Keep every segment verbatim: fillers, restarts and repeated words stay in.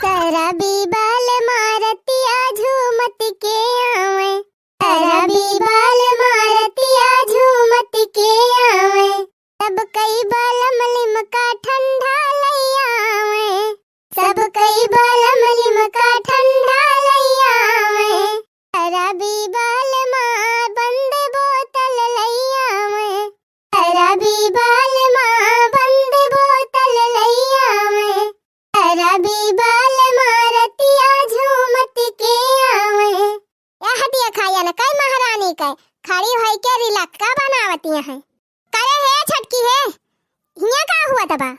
शराबी बालमा रतिया झूमत के आवे, शराबी बालमा रतिया झूमत के आवे, सब कई बालम लिमका ठंडा लई आवे, सब कई बालम लिमका ठंडा लई आवे, शराबी बालमा बंद बोतल लई आवे, शराबी बालमा बंद बोतल लई आवे, शराबी बालमा रतिया झूमत के आवे। यह हटिया खाया न कई महारानी के, खड़ी होई के रिलक्का बनावतिया है। करे हे छटकी हे, हिया का हुआ तबा?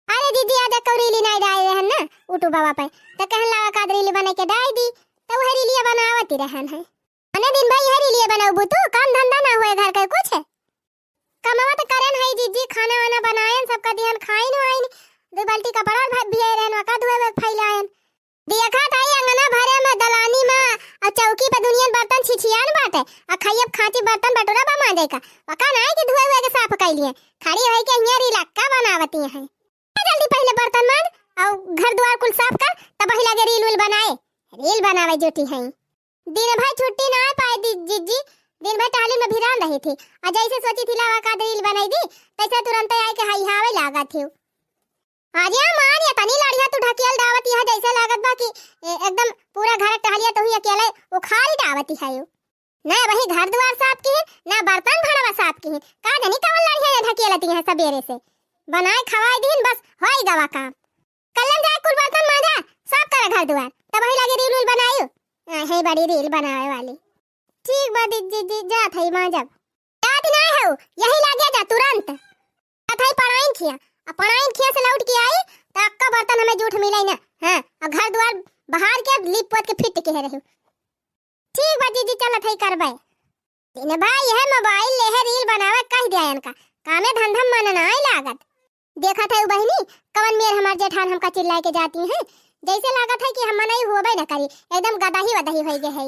अरे दीदी, आज कौ रीली नाई डाले रहन ना YouTube पे, त कहन लावा का रीली बना के डाल दी, त वह रीलिया बनावती रहन है। अने दिन भर यह रीलिया बनाऊ तू, काम धंधा ना होए घर के कुछ? कमवा त करन है जीजी, खाना वाना बनायन, सबका दिहन, खाइन वाइन, दो बाल्टी कपड़ा भ-, भियाए रहन, वका धोए हुए फैलायन। देखा था ये अंगना भरे में, दलानी में, और चौकी पे दुनियन बर्तन छिछियान बाटे, और खइयब खांची बर्तन बटोरा बा मांजे का, वका ना है कि धोए हुए के साफ कर लिए, खड़ी होई के हिया रिलक्का बनावती हैं। जल्दी पहले बर्तन मांज और घर द्वार कुल साफ कर, तब वही लगे रील उल बनाए। रील बनावे जुटी हैं। दिन भर छुट्टी ना पाए दी-, जीजी, दिन भर टहली में भिरान रही थी। आ जैसे सोची थी लावा का रील बनाई दी, तैसे तुरंत आए के हाई हावे लागा थी। अरे मान, ये तनी लड़िया तू ढकेल डावत यह जैसे लागत बा कि ए, एकदम पूरा घर टहलिया तू ही अकेले उखाड़ डावती है यू। ना वही घर द्वार साफ की, ना बर्तन भड़वा साफ की, का जानी कवन लड़िया ये ढकेलती है सबेरे से। बनाए खवाए दीन, बस होई गवा काम। कल्लन जाए कुल बर्तन मांजा, साफ करे घर द्वार, तब वही लगे रील उल बनायू। आ, है बड़ी रील बनावे वाली। ठीक बा दीदी जी, जात है मांजब। जात ना हो, यही लागे जा तुरंत। जात है पढ़ाइन खिया, आ पढ़ाइन खिया से लौट के आई, त अक्का बर्तन हमें जूठ मिलाई ना। हाँ, आ घर द्वार बहार के लीप पोत के फिट के है रहू। ठीक बा दीदी, चलत है करबे। दिन भर यह मोबाइल लेहे रील बनावे कह दिया इनका, कामे धंधा मन नाई लागत। देखत है उ बहिनी, कवन मेर हमार जेठान हमका चिल्लाए के जाती हैं, जैसे लागत है कि हम मनई होबे न करी, एकदम गदही वदही होई गए है।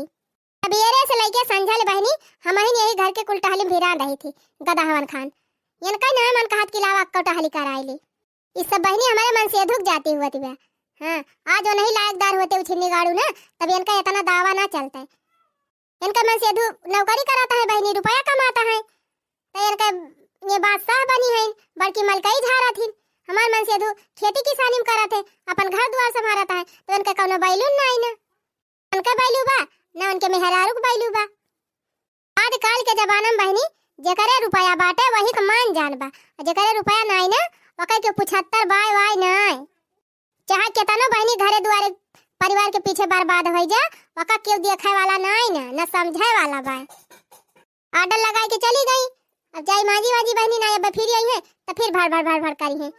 सबेरे से लइके संझा ले बहिनी, हमहिन यही घर के कुल टहली भिरान रही थी, गदहवन खान। इनका ना मन कहत कि लावा अक्का टहली कराई ली। ई सब बहिनी हमारे मन से धुक जाती हुआ थी बा। हाँ, आज वो नहीं लायकदार होते उछिन्नी गाड़ू ना, तब इनका इतना दावा ना चलता है। इनका मन से धु नौकरी कराता है बहिनी, रुपया कमाता है, तो इनका ये बादशाह बनी है, बड़की मलकई झारा थी। हमार मन से धु खेती किसानी में करत है, अपन घर द्वार संभारत है, तो इनका कौनो बैलून ना आई ना। इनका बैलू बा, ना उनके मेहरारू के बैलू बा। आजकल के जमाना में बहिनी, जेकरे रुपया बाटे, वही के मान जान बा, और जेकरे रुपया नाई ना, ओकर के पुछत्तर बाय वाय नाई। चाहे केतनो बहिनी घरे दुआरे परिवार के पीछे बर्बाद होई जा, ओका केहू देखे वाला नाई ना, ना समझे वाला बा। ऑर्डर लगाई के चली गई, अब जाई मांजी वांजी बहिनी ना, अब फिर आई है तो फिर भर भर भर भर करी है।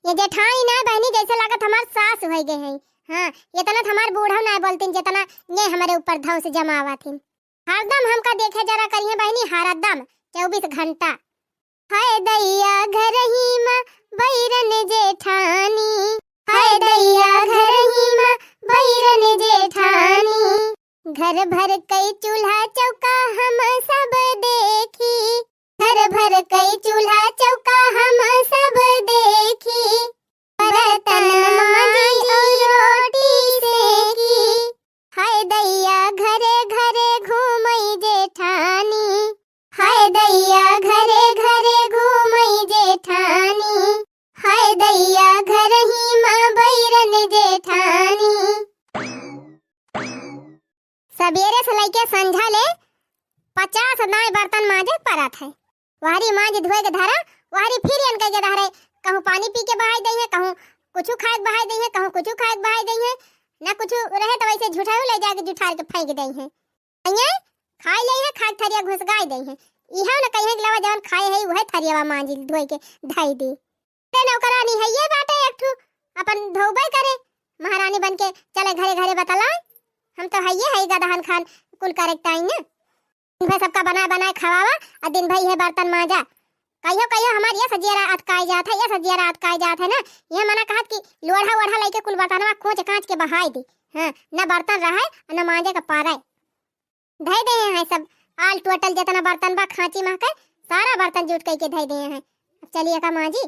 ये जेठानी ना बहिनी जैसे लागत हमार सास होई गए हैं। हाँ, इतना तो हमार बूढ़ा ना बोलतीन जितना ये हमारे ऊपर धौंस जमावा थीन। हरदम हमका देखे जरा करिहे बहिनी, हरदम चउबीस घंटा। हाय दैया घरही मा बैरन जेठानी, हाय दैया घरही मा बैरन जेठानी। घर भर कई चूल्हा चौका हम सब देखी, घर भर कई चूल्हा चौका हम सब देखी। बर्तन मांजी और रोटी सेकी, हाय दैया घरे घरे घूमई जेठानी, हाय दैया घरे घरे घूमई जेठानी, हाय दैया घरही मा बैरन जेठानी। सबेरे से लइके संझा ले पचास दाई बर्तन मांजे परत है। वहरी मांज धोए के धरा, वहरी फिर इनके के धरे, कहूँ पानी पी के बहाई दई है, कहूँ कुछु खाए के बहाई दई है, कहूँ कुछु खाए के बहाई दई है। ना कुछु रहे तो वैसे झुठारू ले जाके जुठार के फेंक दई है। अइये खाई ले है, खाए के थरिया घुसगाई दई है। इहाँ न कहिए के लावा जवन खाए है, वह थरियावा मांज धोए के धई दी। अरे नौकरानी है ये बाटे एक ठू, अपन धोबे करे, महारानी बन के चले घरे घरे बतलाए। हम तो है ये है गदहन खान कुल करे के ताई ना। दिन भर सबका बनाए बनाए खवावा, और दिन भर ये बर्तन मांजा। कहियो कहियो हमार ये सजियरा अटकाई जात है, ये सजियरा अटकाई जात है ना, ये मना कहत कि लोढ़ा वोढ़ा लेके कुल बर्तनवा खोंच कांच के बहाई दी। हाँ, न बर्तन रहे और न मांजे के पारे। धई दे हैं सब, all total जितना बर्तन बा खांची महके, सारा बर्तन जूठ कई के धई दे हैं। अब चलिए का मांजी।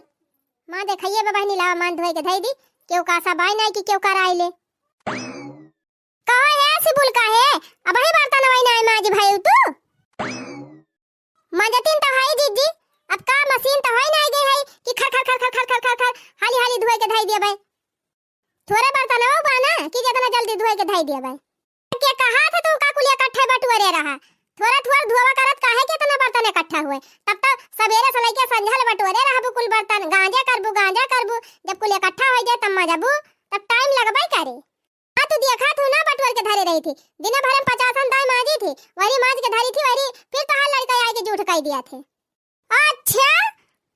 माँ देखइए बा बहिनी, लावा माँ धोए के धई दी, केहू का सा बाई नाई कि केहू कराई ले। कहो हे सिबुल, का हे? अबही बर्तन वही नाई माजी भयू तू? माजतिन तो हई जिज्जी, अब का मशीन तो होई नाई गई है कि खर खर खर खर खर खर खर खर हाली हाली धोए के धई दिया भाई। थोरे बर्तनवा बा ना कि जितना जल्दी धोए के धई दिया भाई। के कहा था तू का कुल इकट्ठे बटोरे रहा, थोड़ा थोड़ा धोवा करत काहे के इतना बर्तन इकट्ठा हुए? तब तो सवेरे से लेके संझा ले बटोरे रहबू कुल बर्तन, गांजे करबू गांजे करबू, जब कुल इकट्ठा हो जाए तब मजबू, तब टाइम लगबे करे। हाँ, तू देखा थू ना बटोर के धरे रही थी, दिन भर में पचासन दाई माजी थी, वही माज के धरी थी, वही फिर तोहार लड़का आए के जूठ कई दिया थे। अच्छा,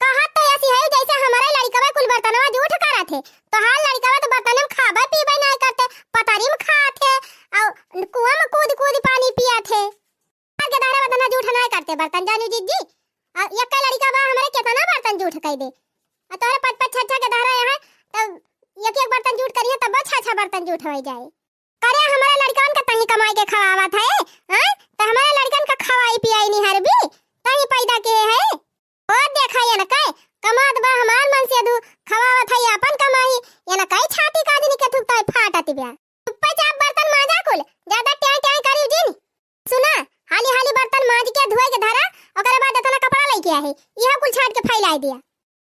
कहा तो ऐसी है जैसे हमारे लड़कवा कुल बर्तनवा जूठ करा थे, तोहार लड़कवा तो बर्तन में खाबे पीबे नहीं करते, पतरी में खा थे, और कुआं में कूद कूद पानी पिया थे। के दहरा बतना जूठ नाय करते बर्तन जानू जिज्जी। आ, एक लड़का बा हमरे केतना बर्तन जूठ कई दे। आ तोहरे पाँच पाँच छह छह के दहरा यहाँ, तब एक एक बर्तन जूठ करिए तब छह छह बर्तन जूठ हो जाए। करे हमारे लड़कन का तही कमाई के खवावत है, हैं? तो हमारे लड़कन का खवाई पियाई नहीं हरबी, तही पैदा के है। ओ देखा ये न कहे, कमात बा हमार मन से दू, खवावत है अपन कमाई, ये न कहे छाती काजनी के थुकता है फाटत ब्या। चुप्पे चाप बर्तन माजा कुल, ज्यादा ट्यां ट्यां करी जिन। सुना, हाली हाली बर्तन माज के धोए के धरा, ओकरे बाद इतना कपड़ा लेके आहे, यह कुल छाट के फैलाई दिया।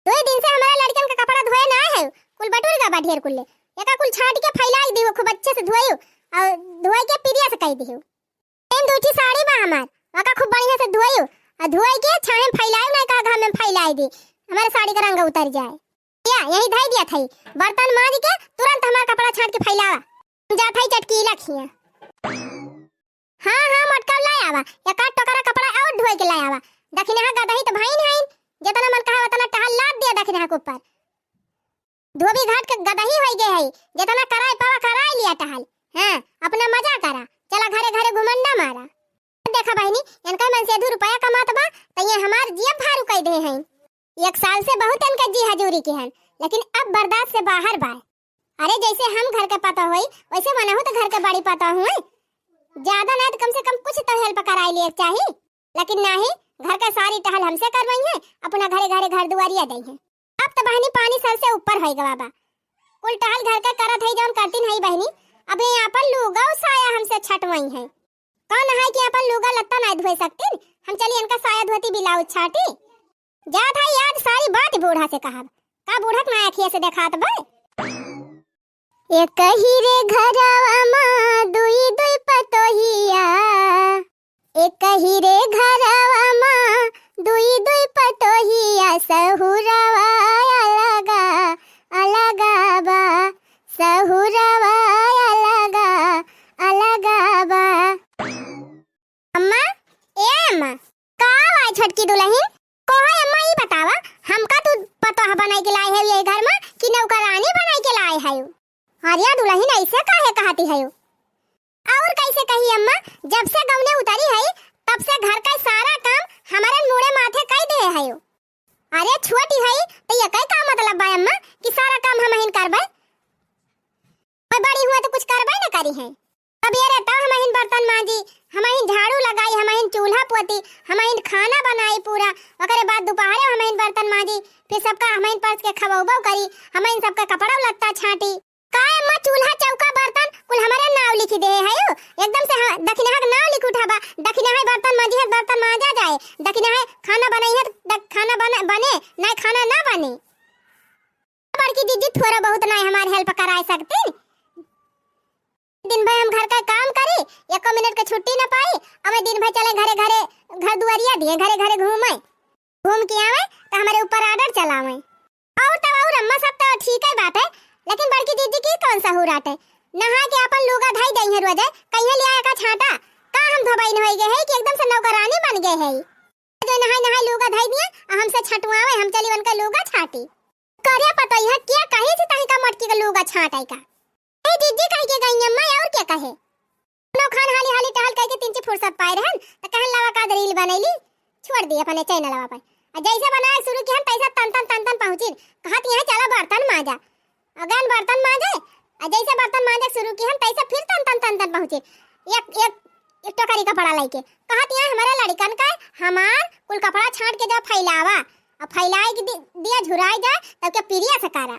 दो दिन से हमारे लड़कन का कपड़ा धोए ना है, कुल बटुर गवा ढेर कुल ले। एका कुल छाट के फैलाई दियो, खूब अच्छे से धोयो और धोए के पीरिया से कई दियो। एम दो ठी साड़ी बा हमार, ओका खूब बढ़िया से धोयो और धोए के छाहे में फैलायो, ना का घाम में फैलाई दी, हमारे साड़ी का रंग उतर जाए। या, यही धई दिया थई। बर्तन माज के तुरंत हमार कपड़ा छाट के फैलावा। हम जात हई चटकीला खिया। हाँ, हाँ, मटका लाई आवा। एक आध टोकरा कपड़ा और धोए के लाई आवा। दखिनहा गदही तो भइन हइन। जितना मन कहा उतना टहल लाद दिया दखिनहा के ऊपर। धोबी घाट के गदही होई गए है। जितना कराए पावा कराए लिया टहल। हाँ, अपना मजा करा। चला घरे घरे घुमंडा मारा। देखा बहिनी, इनका मन से दू रुपया कमात बा, त ये हमार जियब भारू कई दे हैं। एक साल से बहुत इनका जी हजूरी के हन, लेकिन अब बर्दाश्त से बाहर बा। अरे जैसे हम घर के पता होई, वैसे मनहु तो घर के बड़ी पता हुए। ज्यादा ना तो कम से कम कुछ तो हेल्प कराई लिए चाही, लेकिन नाही, घर का सारी टहल हमसे करवाई है, अपना घरे घरे घर दुआरिया दई है। अब तो बहिनी पानी सर से ऊपर होई गवा बा। कुल टहल घर के करत है जौन करतीन है बहिनी, अब ये अपन लूगा साया हमसे छटवाई है। कौन है कि अपन लूगा लत्ता नाय धोए सकतीन? हम चली इनका साया धोती ब्लाउज छाटी। जात है आज सारी बात बूढ़ा से कहब। का बूढ़ा के ना अखिया से देखात बा? एक ही रे घरवा मा दुई दुई पतोहिया, एक ही रे घरवा मा दुई दुई पतोहिया, सहुरवा अलगा अलगा बा, सहुरवा अलगा अलगा बा। अम्मा, ए अम्मा, का आवा छोटकी दुलहिन? कहो अम्मा, ई बतावा, हमका तू पतोह बनाई के लाए है ये घर मा कि नौकरानी बनाई के लाए है? अरे दुलहिन, ऐसे काहे कहती है? और कैसे कही अम्मा, जब से गौने उतरी है, तब से घर का सारा काम हमारे मूड़े माथे कई दे है। अरे छोटी है, तो ये कई का मतलब बा अम्मा कि सारा काम हमहिन करबे? मैं बड़ी हुआ तो कुछ करबे न करी है। अब ये रहता हमहिन बर्तन मांजी, हमहिन झाड़ू लगाई, हमहिन चूल्हा पोती, हमहिन खाना बनाई पूरा, ओकरे बाद दोपहरे हमहिन बर्तन मांजी, फिर सबका हमहिन परस के खवौबो करी, हमहिन सबका कपड़ा लत्ता छाटी। का अम्मा, चूल्हा चौका बर्तन कुल हमारे नाव लिखी दे है यू? एकदम से हाँ, दखिनहा के नाव लिख उठाबा, दखिनहा बर्तन मांजी है, बर्तन मांजा जाए, दखिनहा खाना बनाई है, द-, खाना बने, बने, नहीं खाना ना बने। बड़की दीदी थोड़ा बहुत नहीं हमार हेल्प कराए सकती? दिन भर हम घर का काम करी, एको मिनट के छुट्टी ना पाई, हमें दिन भर चले घरे घरे घर दुआरिया दिए, घरे घरे घूमे, घूम के आवे तो हमारे ऊपर ऑर्डर चलावे। और तब और अम्मा सब तो ठीक है बात है, लेकिन बड़की दीदी की कौन सहूर आटे? नहा के अपन लूगा धई दई है रोजे, कहिए ले आए का छाटा? का हम धोबाइन होई गए है कि एकदम से नौकरानी बन गए है? जो नहाए नहाए लूगा धई दिए, आ हमसे छटुआवे, हम चली उनका लूगा छाटी। करे पतोहिया, के कहे से तही का मटकी का लूगा छाटे का? ए दीदी कह के गई अम्मा, और के कहे? दोनों खान हाली हाली टहल कह के तिनची फुर्सत पाए रहन, त कहन लावा का रील बनैली, छोड़ दी अपने चैनलवा पर। आ जैसे बनाए शुरू किहन, तैसे तन तन तन तन पहुँचिन, कहत यहाँ चला बर्तन मांजा। अगन बर्तन मांजे, आ जैसे बर्तन मांजे शुरू किहन, तैसे फिर तन तन तन तन पहुँचिन। एक, एक, एक टोकरी कपड़ा लेके, कहत यहाँ हमारे लड़कन का हमार कुल कपड़ा छांट के जा फैलावा, अब फैलाई के दि-, दिया झुराई जाए, तब के पिरिया से करा।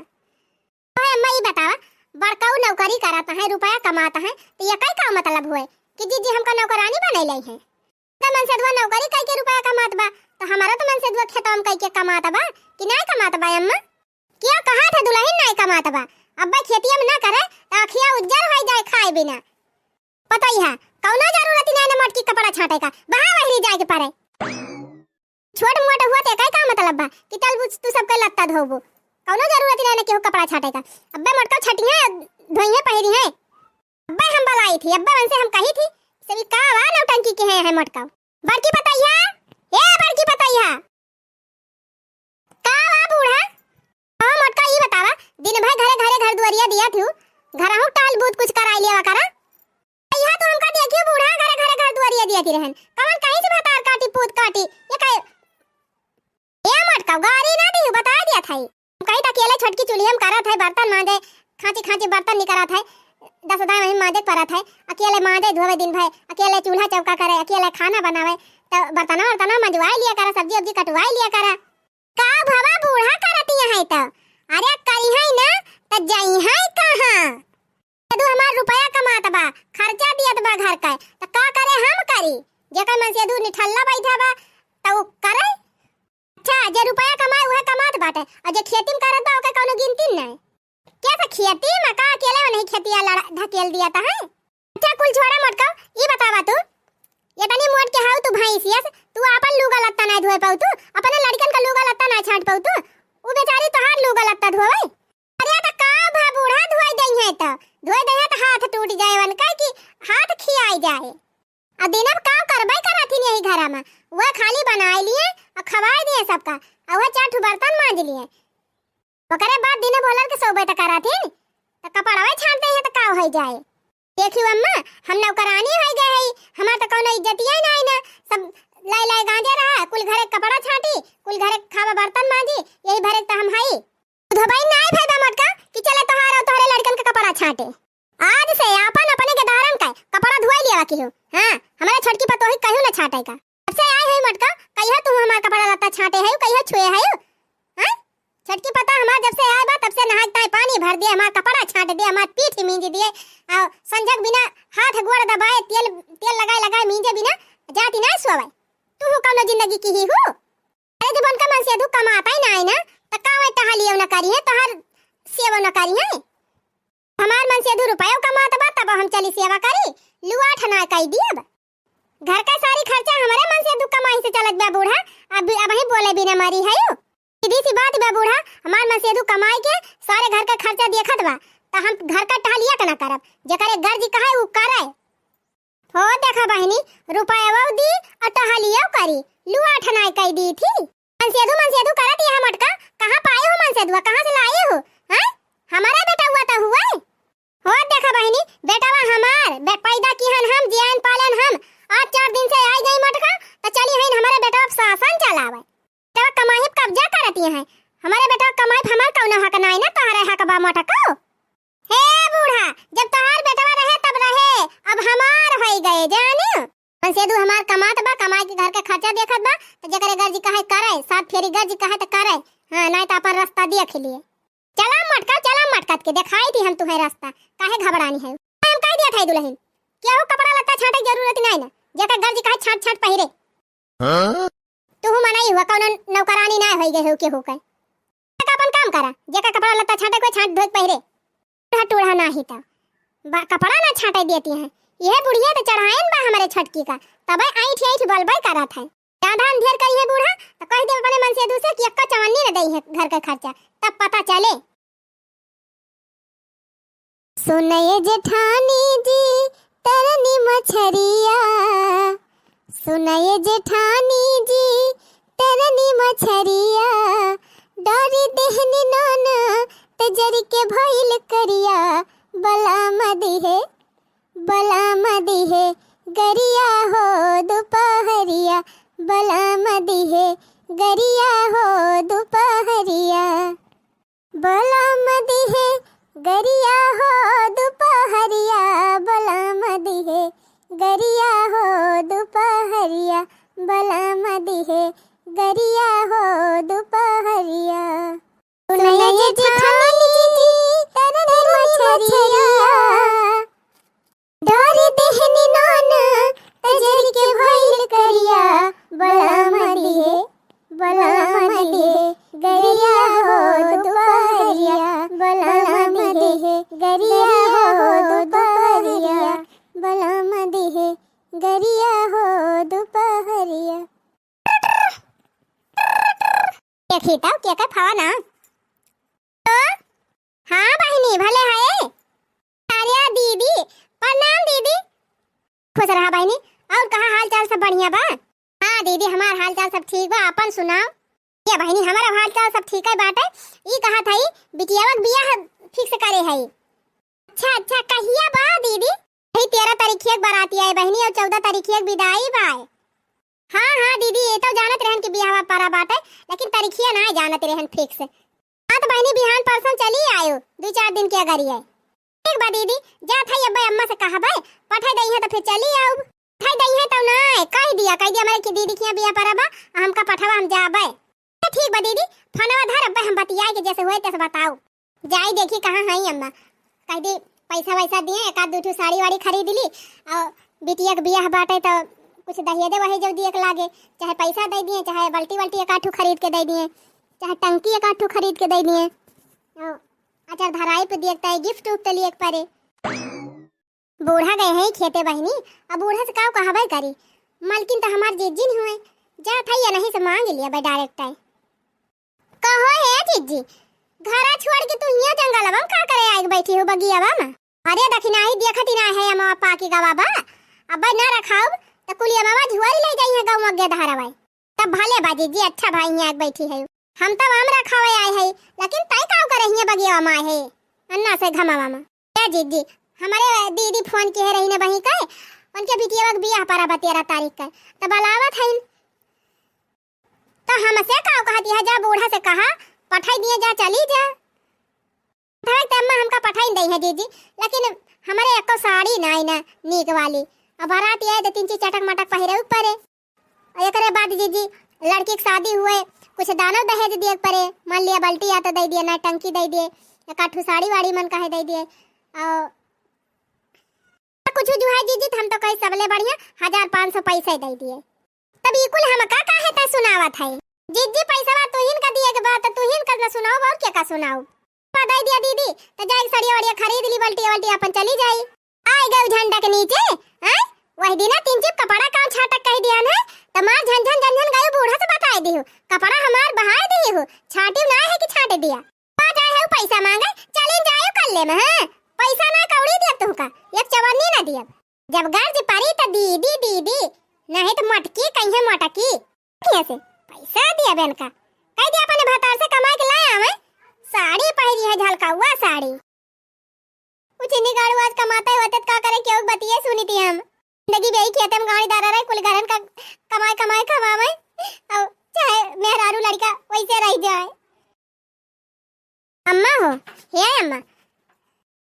ओए अम्मा, ई बतावा, बड़काऊ नौकरी करत है, रुपया कमात है, तो ये कई का मतलब हुए कि जीजी हमका नौकरानी बनैले है? तो मनसेधुआ नौकरी कई के रुपया कमात बा, तो हमारा तो मनसेधुआ खेतवा में कई के कमात बा कि नाई कमात बा अम्मा? क्या कहा था दुल्हन नाई कमात बा? अब्बे खेतिया में ना करे, तो अखिया उज्जर हो जाए खाए बिना। पतोहिया, कौनो जरूरत ही नाई ना मोटकी कपड़ा छाटे का, बहा वहरी जाए के पड़े। छोट मोट हुआ ते कई का मतलब बा कि चल बुझ तू सबके लत्ता धोबो, कौनो जरूरत ही नाई ना केहू कपड़ा छाटे का। अब्बे मोटका छटिया धोइहे पहिरी है। अब्बे हम बलाई थी, अब्बे उनसे हम कही थी, "सभी का वा नौटंकी के है, है मोटका?" बड़की पतोहिया, ए बड़की पतोहिया, का वा बूढ़ा? ओ मोटका, ई बतावा, दिन भर घरे घरे घर दुआरिया दिया थी, घरहू टहल बूत कुछ कराई लेवा करा। यहाँ तो हमका देखियो बूढ़ा, घरे घरे घर दुआरिया दिया थी रहन, कवन कहीं से भतार काटी पूत काटी, ये कहे ए मोटका, गारी ना दिहु, बताइ दिया था। कही त अकेले छोटकी चूल्हे में करत है, बर्तन मांजे, खांची खांची बर्तन निकरत है, दस दाई वहीं मांजे के परत है, अकेले मांजे धोवे दिन भर, अकेले चूल्हा चौका करे, अकेले खाना बनावे, त बर्तनवा वर्तनवा मंजवाई लिया करा, सब्जी उब्जी कटवाई लिया करा। का भवा बूढ़ा करती है त? अरे करी है ना, त जाई है कहाँ? मनसेधू हमार रुपया कमात बा, खर्चा दियत बा घर का, त का करे हम करी? जेकर मनसेधू निठल्ला बैठा बा, त उ करे? अच्छा, जे रुपया कमाए उहे कमात बाटे, और जे खेती में करत बा ओके कौनो गिनती नहीं। क्या से खेती में का अकेले नहीं खेतिया लड़ा ढकेल दिया त है? अच्छा कुल छोड़ा मोटका, ई बतावा तू, ये तनी मोट के हाउ तू भैंसिया से, तू आपन लूगा लत्ता नहीं धोए पाऊ तू, अपने लड़कन का लूगा लत्ता नहीं छांट पाऊ तू, उ बेचारी तोहार लूगा लत्ता धोवे। अरे त का भा बूढ़ा धोई दई है त, धोई दई है त हाथ टूट जाए वन का कि हाथ खियाई जाए। आ दिन अब काम करबे करत ही यही घरा में, वह खाली बनाए लिए और खवाए दिए सबका, और वह चार ठो बर्तन मांज लिए। ओकरे बाद दिन बोलल के सोबे त करत ही, त कपड़वे छांट दे है त का हो जाए। देखियो अम्मा, हम नौकरानी हो गए है, हमार त कौनो इज्जतिया ही नहीं ना, सब लाई लाई गांजे रहा, कुल घरे कपड़ा छांटी, कुल घरे खावा बर्तन मांजी, यही भरे त हम हई। धोबई नाय भई बा मोटका कि चले तोहार और तोहरे लड़कन के कपड़ा छांटे। आज से आपन अपने के दारन का कपड़ा धोए लिया की हो। हाँ, हमारे छोटकी पतोही कहू न छाटे का। जब से आई है मोटका, कहियो तू हमार कपड़ा लत्ता छाटे है, कहियो छुए है? हाँ? छोटकी पता हमार जब से आए बा, तब से नहाए ताए पानी भर दिए, हमार कपड़ा छाट दिए, हमार पीठ मींज दिए, और संझक बिना हाथ गोड़ दबाए, तेल, तेल लगाए लगाए मींजे बिना जाती ना सोवे। तू हो कौनो जिंदगी की ही हो? अरे जब उनका मनसेधू कमाता ही ना है ना, त का वह टहलियो न करी है, तोहर सेवो न करी है? हमार मनसेधू रुपयो कमात बा, तब हम चली सेवा करी, लुआ ठना कई दियब। घर का सारी खर्चा हमरे मनसेधू कमाई से चलत बा बूढ़ा, अब, अब ही बोले बिना मरी है यू। सीधी सी बात बा बूढ़ा, हमार मनसेधू कमाई के सारे घर का खर्चा देखत बा, त हम घर का टहलिया के ना करब, जेकरे गर्ज कहे उ करे। हो देखा बहिनी, रुपयवा दी और टहलियो करी, लुआ ठनाई कई दी थी। मनसेधू, मनसेधू करत यहाँ मोटका, कहाँ पाए हो मनसेधुआ, कहाँ से लाए हो? हैं? हमारा बेटवा त हुए। हो देखा बहिनी, बेटवा हमार, बे-, पैदा किहन हम, जियान पालन हम, आज चार दिन से आई गई मोटका, त चली हईन हमारे बेटवा पे शासन चलावे। बेटवा कमाई पे कब्जा करती हैं, हमारे बेटवा कमाई पे हमार कौनो हक नाई ना, तोहरे हक बा मोटका। हे बूढ़ा, जब तोहार बेटवा रहे तब रहे, अब हमार होई गए, जानियो। मनसेधू हमार कमात बा, कमाई के घर के खर्चा देखत बा, त जेकरे गर्ज कहे करे, सात फेरी गर्ज कहे त करे, हाँ, नाई त अपन रास्ता देख लिए। चला मटका, चला मटका के देखाई थी हम तुहे रास्ता, काहे घबरानी है? हम कह दिया था दुल्हन, केहू कपड़ा लत्ता छाटे के जरूरत नाई ना, जेकर गर्ज कहे छाट छाट पहिरे। हाँ? तुहू मनई हुआ, कौनो नौकरानी ना होई गए हो केहू के। का अपन काम करा, जेका कपड़ा लत्ता छाटे कोई छाट धोए के पहिरे। टूढ़ा टूढ़ा नाही त बा-, कपड़ा ना छाटे देती हैं। यह बुढ़िया त चढ़ायन बा हमरे छटकी का, तबे ऐंठ ऐंठ बलबे करत है। ज्यादा अंधेर करी है बूढ़ा, त कह दे अपने मनसेधू से कि एक्का चवन्नी न दई है घर का खर्चा, तब पता चले। सुनये जेठानी जी, तरनी मछरिया, सुनये जेठानी जी, तरनी मछरिया, डोरी देहनी नोन, तजर के भइल करिया, बलम दिहे, बलम दिहे, गरिया हो दुपहरिया, बलम दिहे, गरिया हो दुपहरिया। बलम दिहे गरिया हो दुपहरिया, बलम दिहे गरिया हो दुपहरिया, बलम दिहे गरिया हो दुपहरिया। गरिया हो दुपहरिया, बलम दिहे गरिया हो दुपहरिया। देखी तउ, के के फोन आ? तो? हाँ बहिनी, भले है। अरे दीदी, प्रणाम दीदी। खुश रहा बहिनी। और कहा हाल चाल सब बढ़िया बा? हाँ दीदी, हमार हाल चाल सब ठीक बा, आपन सुनाओ। ये बहिनी, हमारा हाल चाल सब ठीक है बाटे। ई कहा था, ई बिटियावा के बियाह fix करे है। अच्छा, अच्छा, कहिया बा दीदी? यही तेरह तारीखिया के बाराती आए बहिनी, और चौदह तारीखिया के विदाई बा। हाँ, हाँ दीदी, ये तो जानत रहन कि बियाहवा परा बाटे, लेकिन तारीखिया ना जानत रहन fix। हाँ तो बहिनी, बिहान परसों चली आयो, दू चार दिन के अगर ये। ठीक बा दीदी, जात है अब्बे अम्मा से कहबे, पठाई दई है तो फिर चली आउब। पठाई दई है तो ना, कह दिया, कह दिया हमारे कि दीदी के यहाँ बियाह परा बा, हमका पठावा, हम जाबे। तो ठीक बा दीदी, फोनवा धर, अब्बे हम बतियाए के जैसे होए तैसे बताओ। जाई देखी कहाँ हई अम्मा, कह दी पैसा वैसा दिए, एक आध दू ठो साड़ी वाड़ी खरीद ली, और बिटिया के बियाह बाटे तो कुछ दहेज वहेज जो दिए के लागे, चाहे पैसा दे दिए, चाहे बल्टी वल्टी एक आध ठो खरीद के दे दिए, चाहे टंकी एक आध ठो खरीद के दे दिए, और अचार धराई पे दिए के ताई gift उफ्ट लिए के परे। बूढ़ा गए हैं खेते बहिनी, अब बूढ़ा से का कहबे करी, मलकिन तो हमार जिज्जिन हुए, जात है या नहीं से मांग लिया बे direct है। कहो हे जिज्जी, घरा छोड़ के तू हियां जंगलवा में का करे आइके बैठी हो बगियावा में? अरे दखिनाही देखत ही ना है अमवा पाकी गवा बा, अब्बे ना रखाउब त कुली अमवा झुआरी ले जाई है गौवा के धारावाई। तब भले बा जिज्जी, अच्छा भाई हियां आइके बैठी है। हम तब आम रखावे आए है, लेकिन तय काव करे हियां बगियावा में आए है, अन्ना से घमावा में। ए जिज्जी, हमारे दीदी फोन किहे रही ने बही कहे, उनके बिटियावा के बियाह परा बा तेरह तारीख के, त बलावत है। तो हमसे का कहती है, जा बूढ़ा से कहा, पठाई दिए, जा चली जा। पठाई त अम्मा हमका पठाई दई है जीजी, लेकिन हमारे एको साड़ी नाई ना नीक वाली। अब बारात आए तो तीन चीज चटक मटक पहिरे ऊपरे। और एकरे बाद जीजी लड़की के शादी हुए, कुछ दानो दहेज दिए के परे, मान लिया बाल्टी आ तो दे दिए, ना टंकी दे दिए, एक आठ ठो साड़ी वाड़ी मन कहे दे दिए। और कुछ जो है जीजी, तो हम तो कही सबले बढ़िया हजार पाँच सौ पैसा ही दे दिए। तब ई कुल हमका काहे तै सुनावत है? जीजी, पैसवा तुहिन का दिए के बा, त तुहिन का न सुनाओ, और के का सुनाओ? पा दे दिया दीदी, त जाए सड़िया वड़िया खरीद ली, बल्टी वल्टी अपन चली जाई। आए गए झंडा के नीचे, हैं? वही दिना तीन चिप कपड़ा कान छाटक कह दिया है, त मार झन झन झन झन गए बूढ़ा से बताए दियो, कपड़ा हमार बहाए दिए हो, छाटियो ना है कि छाटे दिया। आ जाए है पैसा मांगे, चली जाए कल्ले में, हैं? पैसा ना कौड़ी दिया तुमका, एक चवन्नी ना दिया। जब गर्ज परी त दीदी, दीदी, नहीं त मटकी कहिए मटकी। किया से पैसा दिया बेन का, कह दिया अपने भतार से कमाए के लाए आवे, साड़ी पहिरी है झलकाउआ साड़ी। उ चिन्नी गाड़ू आज कमाता है वतत का करे, क्यों बतिये सुनी थी हम। जिंदगी बेई खेते में गाड़ी दारा रहे, कुल घरन का कमाए कमाए खवावे, और चाहे मेहरारू लड़का वैसे रह जाए। अम्मा हो, हे अम्मा,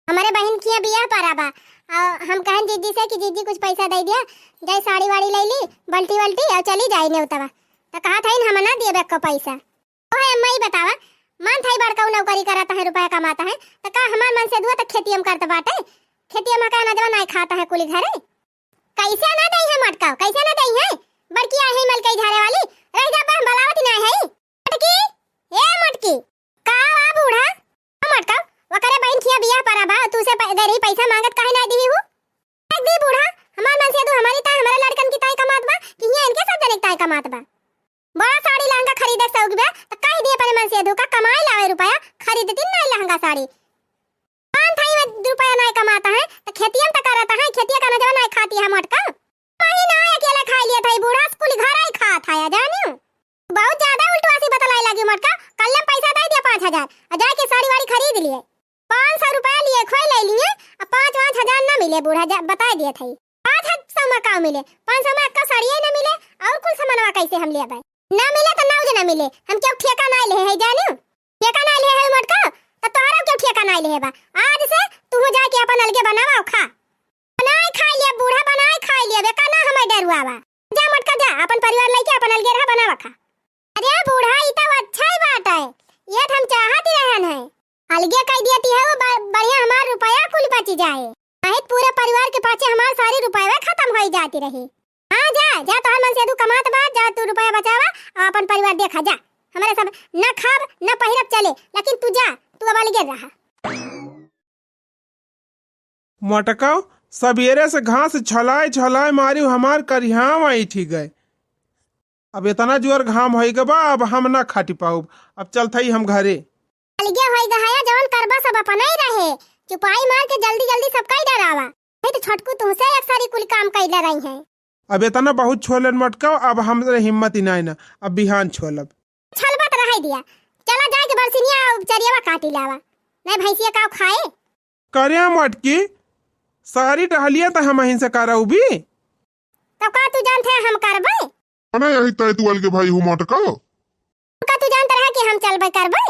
हमारे बहिन किया बियाह परा बा। आ, हम कहन जीजी से कि जीजी कुछ पैसा दे दिया, जाए साड़ी वाड़ी ले ली, बल्टी वल्टी, और चली जाए नेवतवा। तो कहा था हम ना दिए बेको पैसा। ओ है अम्मा, ई बतावा, मन थाई बड़का नौकरी करता है, रुपया कमाता है, तो का हमार मन से दुआ तो खेती हम करता बाटे, खेती हम का अनाजवा नहीं खाता है कुली घरे। कैसे ना दई है मटका, कैसे ना दई है? बड़की आई है मलकई झारे वाली, रह जा बा, हम बलावत ना है। मटकी, ए मटकी, का वा बूढ़ा? ओ मटका, वकरे बहिन खिया बियाह परा बा, तू से प-, दे रही पैसा मांगत काहे ना दी हूँ? देख दी बूढ़ा, हमार मन से तू हमारी ताई, हमारे लड़कन की ताई कमात बा, कि हियां इनके सब जने की ताई कमात बा। बड़ा साड़ी लहंगा खरीदे शौक बा, त कह दिए अपने मन से धोखा कमाई लावे रुपया, खरीदती नहीं लहंगा साड़ी। पान थाई में रुपया नहीं कमाता है, त खेतियन त करता है, खेतिया का नजवा नहीं खाती है मोटका। वही ना अकेला खा लिया था बूढ़ा, कुल घर ही खा था या जानियो। बहुत ज्यादा उल्टवासी बतलाई लगी मोटका, कल हम पैसा दे दिया पाँच हजार, और जाके साड़ी वाड़ी खरीद लिए। पाँच सौ रुपया लिए खोए ले लिए, अब पाँच, पाँच हजार ना मिले बूढ़ा, जा, बताए दिए थे। पाँच सौ में का मिले? पाँच सौ में अक्का साड़िए ना मिले, और कुल सामानवा कैसे हम लेबे? ना मिले तो ना उजे ना मिले, हम क्यों ठेका ना ले है जानियो? ठेका ना ले है मोटका, तो तोहरा क्यों ठेका ना ले है बा? आज से तू जाके अपन अलगे बनावा और खा। बनाए खाए लिया बूढ़ा, बनाए खाए लिया, बेका ना हमें डरुआवा। जा मोटका जा, अपन परिवार लेके अपन अलगे रहा, बनावा खा। अरे बूढ़ा, ई तो अच्छा ही बात है, ये तो हम चाहत ही रहन है। अलगे कह दिया ती है वो ब-, बढ़िया हमार रुपया कुल बची जाए। नहीं तो पूरे परिवार के पाछे हमार सारी रुपया खत्म हो जाती रही। हाँ जा, जा तोहर मन से तू कमात बा, जा तू रुपया बचावा और अपन परिवार देखा जा। हमारे सब न खाब न पहिरब चले, लेकिन तू जा, तू अब अलगे रहा। मोटकव, सबेरे से घास छलाए छलाए मारी हमार करिहाव ऐठी गए। अब एतना जोर घाम होइ गबा, अब हम ना खाटी पाउब। अब चलत हई हम घरे। अलगे होइ गया है, जवन करबा सब अपना ही रहे। चुपाई मार के जल्दी जल्दी सब कई डरावा। नहीं तो छोटकू तुमसे एक सारी कुल काम कैले रही है। अब एतना बहुत छोलन मोटकव, अब हमरे हिम्मत ही नाई ना, अब बिहान छोलब। छलबत रहे दिया, चला जाए के बरसिनिया चरियावा काटी लावा, नहीं भैंसिया का खाए। करे मोटकी, सारी टहलिया त हमहिन से करउबी। तब का तू जानते हम करबे? अने यही तय तू अलगे भाई हो मोटका। का तू जानत रहा कि हम चलबे करबे?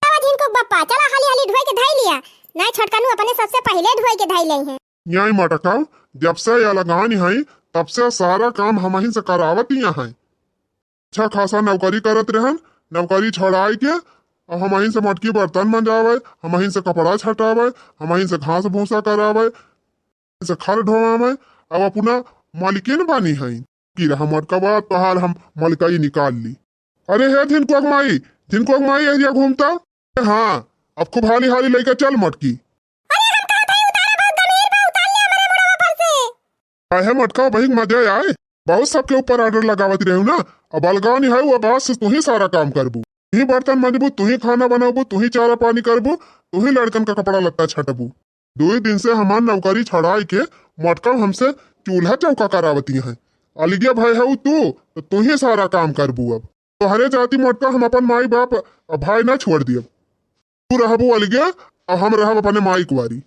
चला झिनकू बप्पा, चला हाली हाली ढोए के धई लिया। नहीं छोटकनू अपने सबसे पहिले ढोए के धई ले हैं। न्याय मोटका, जब से या लगानी है, तब से सारा काम हमहिन से करावत ही हैं। अच्छा खासा नौकरी करत रहन, नौकरी छोड़ाई के अब हमहिन से मोटकी बर्तन मंजावे, हमहिन से कपड़ा छटावे, हमहिन से घास भूसा करावे, से खर ढोवावे। अब अपना मालिकिन बानी है कि रहा मोटका बा, तोहार हम मलकाई निकाल ली। अरे हे झिनकुआ के माई, झिनकुआ के माई एरिया घूमता। हाँ, अब खूब हाली हाली लइके चल मोटकी। अरे हम कहा भाई उतारा बहुत गंभीर बा, उतार ले हमारे मुड़वा पर से। काहे मोटका, बहुत मजा आए, बहुत सबके ऊपर ऑर्डर लगावत रहू ना। अब अलगानी है, वो बात से तू ही सारा काम करबू, तू ही बर्तन मंजबू, तू ही खाना बनाबू, तू ही चारा पानी करबू, तू ही लड़कन का कपड़ा लत्ता छटबू। दो दिन से हमार नौकरी छड़ाई के मोटका हमसे चूल्हा चौका करावती हैं। अलगे भाई हऊ तू, तो तू ही सारा काम करबू। अब तोहरे जाति मोटका हम अपन माई बाप आ भाई ना छोड़ दियब। तू रहबू अलगे, आ हम रहब अपने माई कुआरी।